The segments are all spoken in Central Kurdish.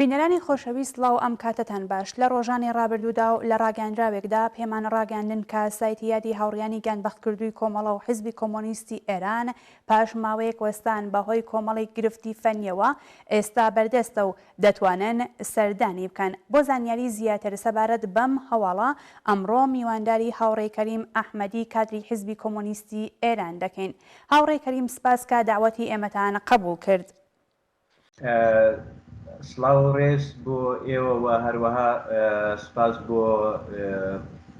بینەرانی خۆشەویست سڵاو ئەم کاتەتان باش لە ڕۆژانی ڕابردوودا و لە ڕاگەیاندراوێکدا پێمان ڕاگەیاندن کە سایتی یادی هاوڕیانی گیانبەختکردووی کۆمەڵە و حیزبی کۆمۆنیستی ئێران پاش ماوەیەک وەستان بە هۆی کۆمەڵێک گرفتی فەنیەوە ئێستا بەردەستە و دەتوانن سەردانی بکەن. بۆ زانیاری زیاتر سەبارەت بەم هەواڵە ئەمڕۆ میوانداری هاوڕێ کەریم ئەحمەدی کادری حیزبی کۆمۆنیستی ئێران دەکەین. هاوڕێ کەریم سپاس کە دەعوەتی ئێمەتان قەبووڵ کرد. سڵاو و ڕێز بۆ ئێوە و هەروەها سپاس بۆ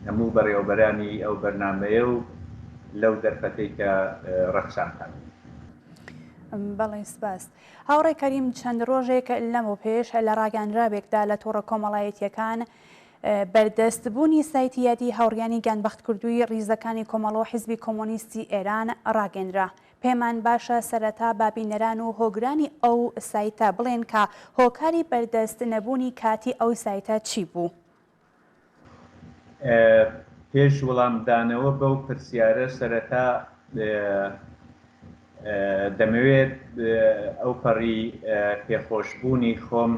هەموو بەڕێوەبەرانی ئەو بەرنامەیە و لەو دەرفەتەی کە ڕەخسانتان. بەڵێ سپاس. هاوڕێ کەریم چەند ڕۆژێک لەمەوپێش لە ڕاگەیاندراوێکدا لە تۆڕە کۆمەڵایەتییەکان بەردەست بوونی سایتی یادی هاوڕیانی گیانبەختکردووی ڕیزەکانی کۆمەڵە و حیزبی کۆمۆنیستی ئێران ڕاگەندرا. پێمان باشە سەرەتا با بینەران و هۆگرانی ئەو سایتە بڵێن کە هۆکاری بەردەست نەبوونی کاتی ئەو سایتە چی بوو؟ پێش وڵامدانەوە بەو پرسیارە سەرەتا دەمەوێت ئەوپەڕی پێخۆشبوونی خۆم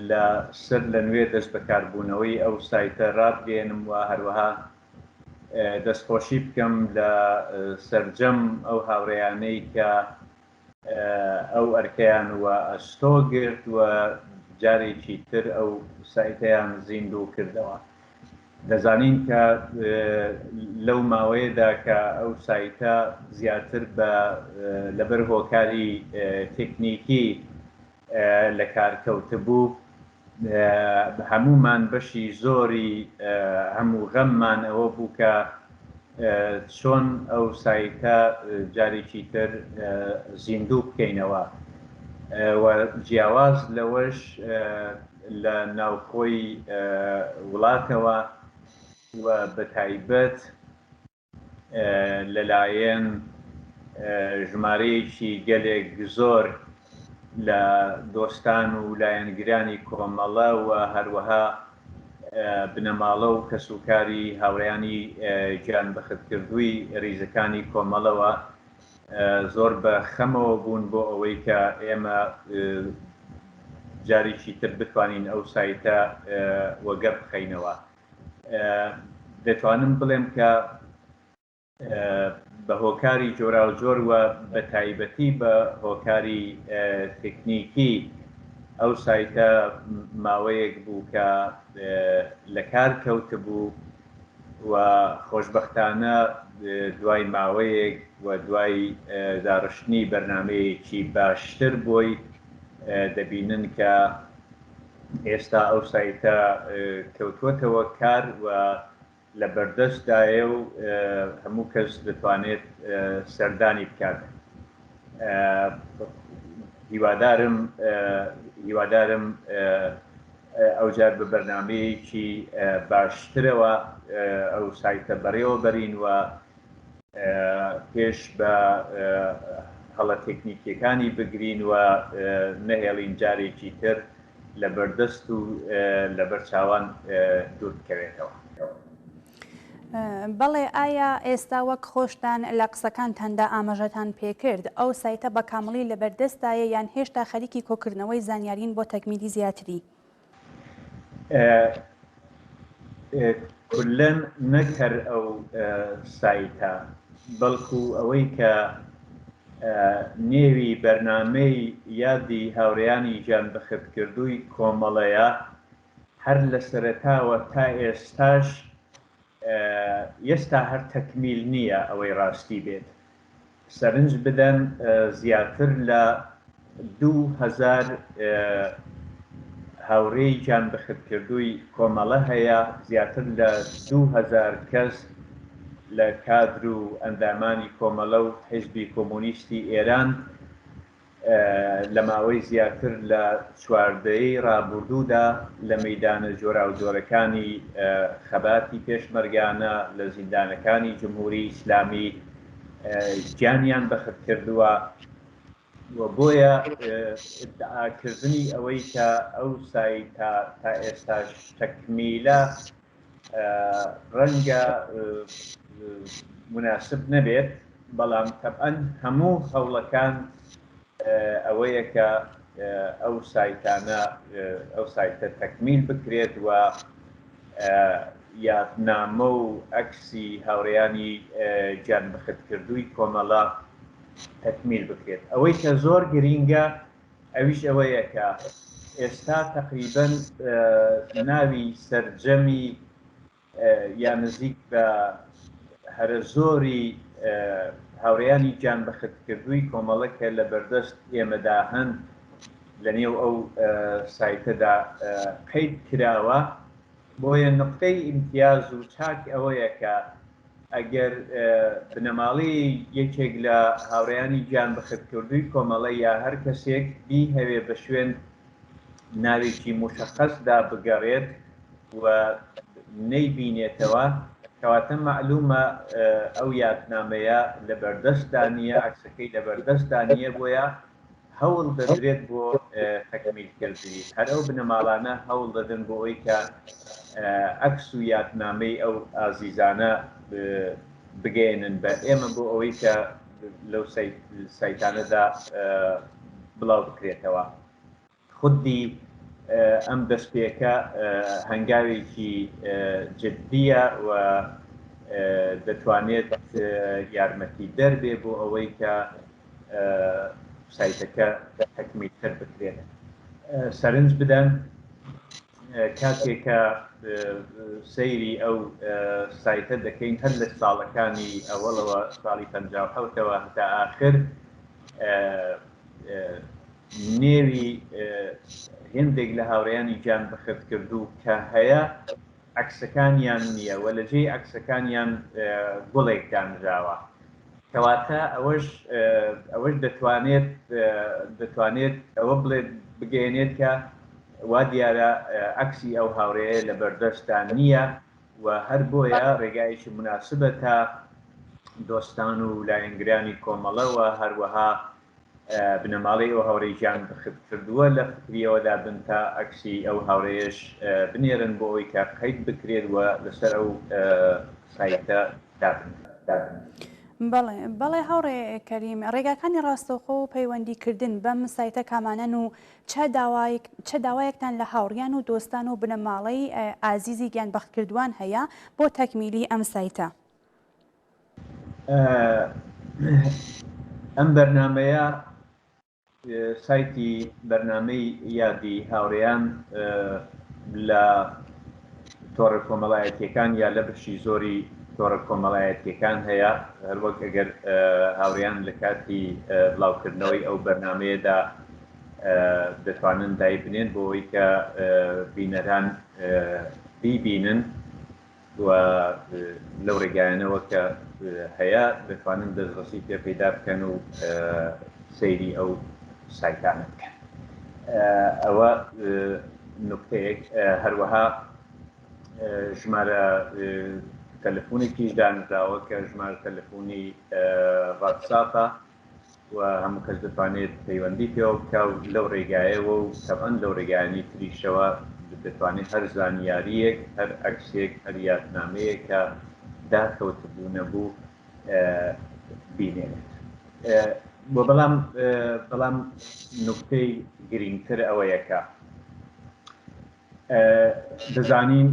لە سەر لە نوێ دەستبەکاربوونەوەی ئەو سایتە ڕابگەیەنم و هەروەها دەستخۆشی بکەم لە سەرجەم ئەو هاوڕێیانەی کە ئەو ئەرکەیان وە ئەستۆ گرت و جارێکی تر ئەو سایتەیان زیندوو کردەوە. دەزانین کە لەو ماوەیەدا کە ئەو سایتە زیاتر بە لەبەر هۆکاری تەکنیکی لە کار کەوتبوو، هەموومان بەشی زۆری هەموو غەممان ئەوە بوو کە چۆن ئەو سایتە جارێکی تر زیندوو بکەینەوە و جیاواز لەوەش لە ناوخۆی وڵاتەوە و بەتایبەت لەلایەن ژمارەیەکی گەلێک زۆر لە دۆستان و لایەنگرانی کۆمەڵە و هەروەها بنەماڵە و کەسوکاری هاوڕێیانی گیانبەختکردووی ریزەکانی کۆمەڵەوە زۆر بە خەمەوە بوون بۆ ئەوەی کە ئێمە جارێکی تر بتوانین ئەو سایتە وەگەڕ بخەینەوە. دەتوانم بڵێم کە بە هۆکاری جۆراوجۆر و بە تایبەتی بە هۆکاری تەکنیکی ئەو سایتە ماوەیەک بوو کە لە کار کەوتبوو و خۆشبەختانە دوای ماوەیەک و دوای داڕشتنی بەرنامەیەکی باشتر بۆی دەبینن کە ئێستا ئەو سایتە کەوتووەتەوە کار و لە بەردەستدایە و هەموو کەس دەتوانێت سەردانی بکات. هیوادارم هیوادارم ئەوجار بە بەرنامەیەکی باشترەوە ئەو سایتە بەڕێوە بەرین و پێش بە هەڵە تێکنیکیەکانی بگرین و نەهێڵین جارێکی تر لە بەردەست و لەبەر چاوان دوور بکەوێتەوە. بەڵێ ئایا ئێستا وەک خۆشتان لە قسەکانتاندا ئاماژەتان پێکرد ئەو سایتە بە کامڵی لەبەردەستدایە یان هێشتا خەریکی کۆکردنەوەی زانیارین بۆ تەکمیلی زیاتری؟ کولەن نەک هەر ئەو سایتە بەڵکو ئەوەی کە نێوی بەرنامەی یادی هاوڕێیانی گیانبەختکردووی کۆمەڵەیە هەر لە سەرەتاوە تا ئێستاش ئێستا هەر تەکمیل نییە ئەوەی ڕاستی بێت سەرنج بدەن زیاتر لە 2000 هاوڕێی گیانبەختکردووی کۆمەڵە هەیە، زیاتر لە 2000 کەس لە کادر و ئەندامانی کۆمەڵە و حیزبی کۆمۆنیستی ئێران لە ماوەی زیاتر لە چوار دەیەی ڕابوردوودا لە مەیدانە جۆراوجۆرەکانی خەباتی پێشمەرگانە لە زیندانەکانی جمهوری ئیسلامی گیانیان بەخت کردووە و بۆیە ئیدعاکردنی ئەوەی کە ئەو سایتە تا ئێستاش تەکمیلە ڕەنگە موناسب نەبێت، بەڵام تەبعەن هەموو هەوڵەکان ئەوەیە کە. ئەو سایتانە ئەو سایتە تەکمیل بکرێت و یادنامە و عەکسی هاوڕێیانی گیانبەختکردووی کۆمەڵە تەکمیل بکرێت. ئەوەی کە زۆر گرینگە ئەویش ئەوەیە کە ئێستا تەقریبەن ناوی سەرجەمی یا نزیک بە هەرە زۆری هاوڕێیانی گیانبەختکردووی کۆمەڵە کە لە بەردەست ئێمەدا هەن لە نێو ئەو سایتەدا قەید کراوە، بۆیە نوقتەی ئیمتیاز و چاک ئەوەیە کە ئەگەر بنەماڵەی یەکێک لە هاوڕێیانی گیانبەختکردووی کۆمەڵە یا هەر کەسێک بیهەوێ بە شوێن ناوێکی موشەخەسدا بگەڕێت و نەیبینێتەوە، کەواتە مەعلوومە ئەو یادنامەیە لە بەردەستدا نییە، عەکسەکەی لە بەردەستدا نییە، بۆیە هەوڵ دەدرێت بۆ تەکمیلکردنی. هەر ئەو بنەماڵانە هەوڵ دەدەن بۆ ئەوەی کە عەکس و یادنامەی ئەو ئازیزانە بگەیەنن بە ئێمە بۆ ئەوەی کە لەو سایتانەدا بڵاو بکرێتەوە. خودی ئەم دەستپێکە هەنگاوێکی جددییە و دەتوانێت یارمەتیدەر بێ بۆ ئەوەی کە سایتەکە تەکمیلتر بکرێت. سەرنج بدەن کاتێک کە سەیری ئەو سایتە دەکەین هەر لە ساڵەکانی ئەوەڵەوە ساڵی 57ەوە هەتا ئاخر نێوی هێندێک لە هاوڕێیانی گیان بەختکردوو کە هەیە عەکسەکانیان نییە و لە جێی عەکسەکانیان گوڵێک دانراوە. کەواتە ئەوەش ئەوەش دەتوانێت دەتوانێت ئەوە بڵێت بگەیەنێت کە وا دیارە عەکسی ئەو هاوڕێیە لە بەردەستدا نییە و هەر بۆیە ڕێگایەکی موناسبە تا دۆستان و لایەنگرانی کۆمەڵە و هەروەها بنەماڵەی ئەو هاوڕێی گیان بەخت کردووە لە فکریەوەدا بن تا عەکسی ئەو هاوڕێیەش بنێرن بۆ ئەوەی کە قەید بکرێت و لەسەر ئەو سایتە دابنرێت. بەڵێ بەڵێ هاوڕێ کەریم، ڕێگاکانی ڕاستەوخۆ و پەیوەندی کردن بەم سایتە کامانەن و چە داوایک چە داوایەکتان لە هاوڕیان و دۆستان و بنەماڵەی ئازیزی گیان بەختکردووان هەیە بۆ تەکمیلی ئەم سایتە؟ ئەم بەرنامەیە سایتی بەرنامەی یادی هاوڕێیان لە تۆڕە کۆمەڵایەتیەکان یا لە بەشی زۆری تۆڕە کۆمەڵایەتیەکان هەیە هەروەک ئەگەر هاوڕێیان لە کاتی بڵاوکردنەوەی ئەو بەرنمەیەدا دەتوانن دایبنێن بۆ ئەوەی کە بینەران بیبینن و لەو ڕێگایانەوە کە هەیە دەتوانن دەستڕەسی پێ پەیدا بکەن و سەیری ئەو سایتانە بکەن. ئەوە نوکتەیەک. هەروەها ژمارە تەلەفونێکیش دانراوە کە ژمارە تەلەفونی ڤاتساپە و هەموو کەس دەتوانێت پەیوەندی پێوە بکا و لەو ڕێگایەوە و تەبعەن لەو ڕێگایانەی تریشەوە دەتوانێت هەر زانیارییەک، هەر عەکسێک، هەر یادنامەیەک کە داکەوتبوو نەبوو بینێرێت. و بەڵام بەڵام نوکتەی گرینگتر ئەوەیە کە دەزانین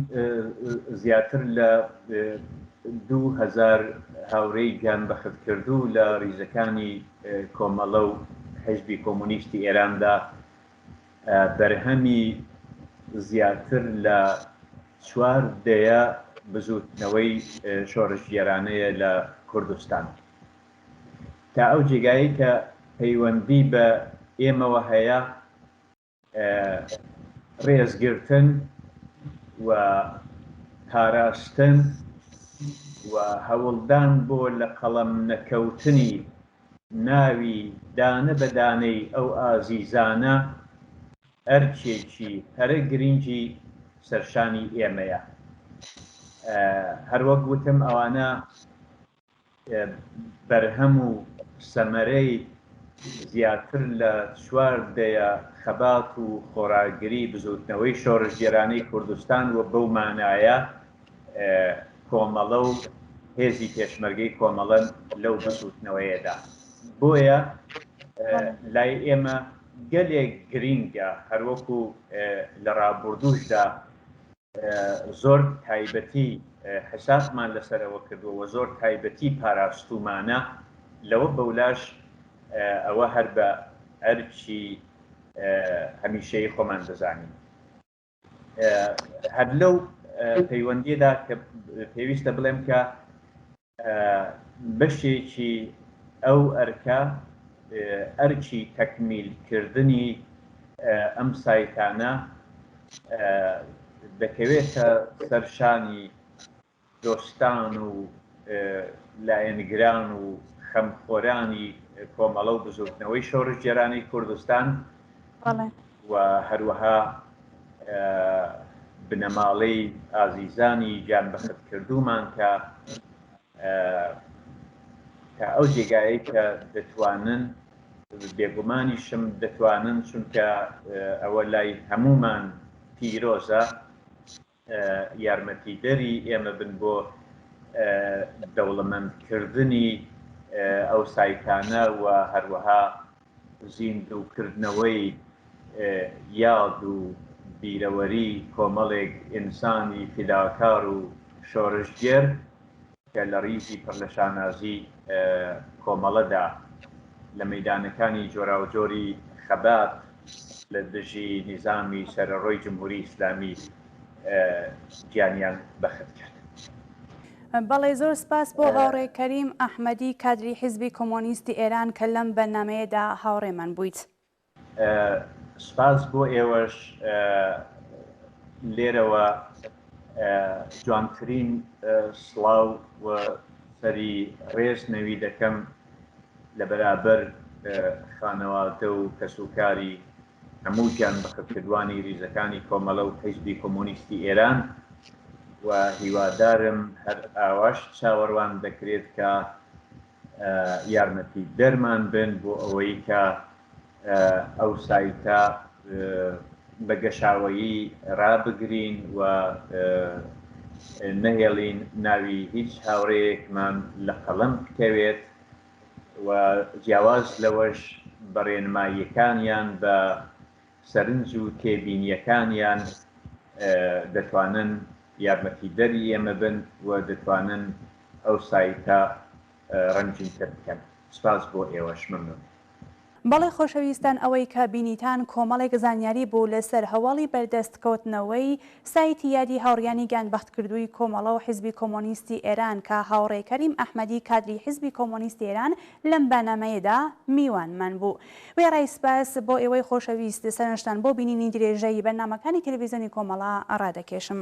زیاتر لە 2000 هاورێی گیانبەختکردوو لە ریزەکانی کۆمەڵە و حیزبی کۆمۆنیستی ئێراندا بەرهەمی زیاتر لە چوار دەیە بزووتنەوەی شۆڕشگێرانەیە لە کوردستان. تا ئەو جێگایەی کە پەیوەندی بە ئێمەوە هەیە، ڕێزگرتن و پاراستن و هەوڵدان بۆ لە قەڵەم نەکەوتنی ناوی دانە بە دانەی ئەو ئازیزانە ئەرکێکی هەرە گرینگی سەرشانی ئێمەیە. هەروەک وتم ئەوانە بەرهەم و سەمەرەی زیاتر لە چوار دەیە خەبات و خۆراگری بزووتنەوەی شۆڕشگێرانەی کوردستان و بەو مانایە کۆمەڵە و هێزی پێشمەرگەی کۆمەڵەن لەو بزووتنەوەیەدا. بۆیە لای ئێمە. گەلێک گرینگە هەروەکو لە ڕابوردووشدا زۆر تایبەتی حسابمان لەسەر ئەوە کردووە و زۆر تایبەتی پاراستوومانە، لەوە بەولاش ئەوە هەر بە ئەرکی هەمیشەیی خۆمان دەزانین. هەر لەو پەیوەندیەدا کە پێویستە بڵێم کە بەشێکی ئەو ئەرکە ئەرکی تەکمیلکردنی ئەم سایتانە دەکەوێتە سەر شانی دۆستان و لایەنگران و خەمخۆرانی کۆمەڵە و بزووتنەوەی شۆڕشگێرانەی کوردستان و هەروەها بنەماڵەی ئازیزانی گیانبەختکردوومان کە تا ئەو جێگایەی کە دەتوانن، بێگومانیشم دەتوانن، چونکە ئەوە لای هەموومان پیرۆزە، یارمەتیدەری ئێمە بن بۆ دەوڵەمەندکردنی ئەو سایتانە و هەروەها زیندووکردنەوەی یاد و بیرەوەری کۆمەڵێک ئینسانی فیداکار و شۆرشگێر کە لە ڕیزی پڕ لە شانازی کۆمەڵەدا لە مەیدانەکانی جۆراوجۆری خەبات لە دژی نیزامی سەرەڕۆی جمهوری ئیسلامی گیانیان بەخت کرد. بەڵێ زۆر سپاس بۆ هاوڕێ کەریم ئەحمەدی کادری حیزبی کۆمۆنیستی ئێران کە لەم بەرنامەیەدا هاوڕێمان بوویت. سپاس بۆ ئێوەش لێرەوە جوانترین سڵاو و سەری ڕێز نەوی دەکەم لە بەرابەر خانەوادە و کەسوکاری هەموو گیانبەختکردوانی ریزەکانی کۆمەڵە و حیزبی کۆمۆنیستی ئێران و هیوادارم هەر ئاواش چاوەڕوان دەکرێت کە یارمەتیدەرمان بن بۆ ئەوەی کە ئەو سایتە بە گەشاوەیی ڕابگرین و نەهێڵین ناوی هیچ هاوڕێیەکمان لە قەڵەم بکەوێت و جیاواز لەوەش بە ڕێنماییەکانیان بە سەرنج و تێبینییەکانیان دەتوانن یارمەتیدەری ئێمە بن و دەتوانن ئەو سایتە ڕەنگینتر بکەن. سپاس بۆ ئێوەش. مەمنون. بەڵێ خۆشەویستان ئەوەی کە بینیتان کۆمەڵێک زانیاری بوو لەسەر هەواڵی بەردەست کەوتنەوەی سایتی یادی هاوڕیانی گیانبەختکردووی کۆمەڵە و حیزبی کۆمۆنیستی ئێران کە هاوڕێ کەریم ئەحمەدی کادری حیزبی کۆمۆنیستی ئێران لەم بەرنامەیەدا میوانمان بوو. وێڕای سپاس بۆ ئێوەی خۆشەویست سەرنجتان بۆ بینینی درێژەی بەرنامەکانی تەلەڤیزیۆنی کۆمەڵە ڕادەکێشم.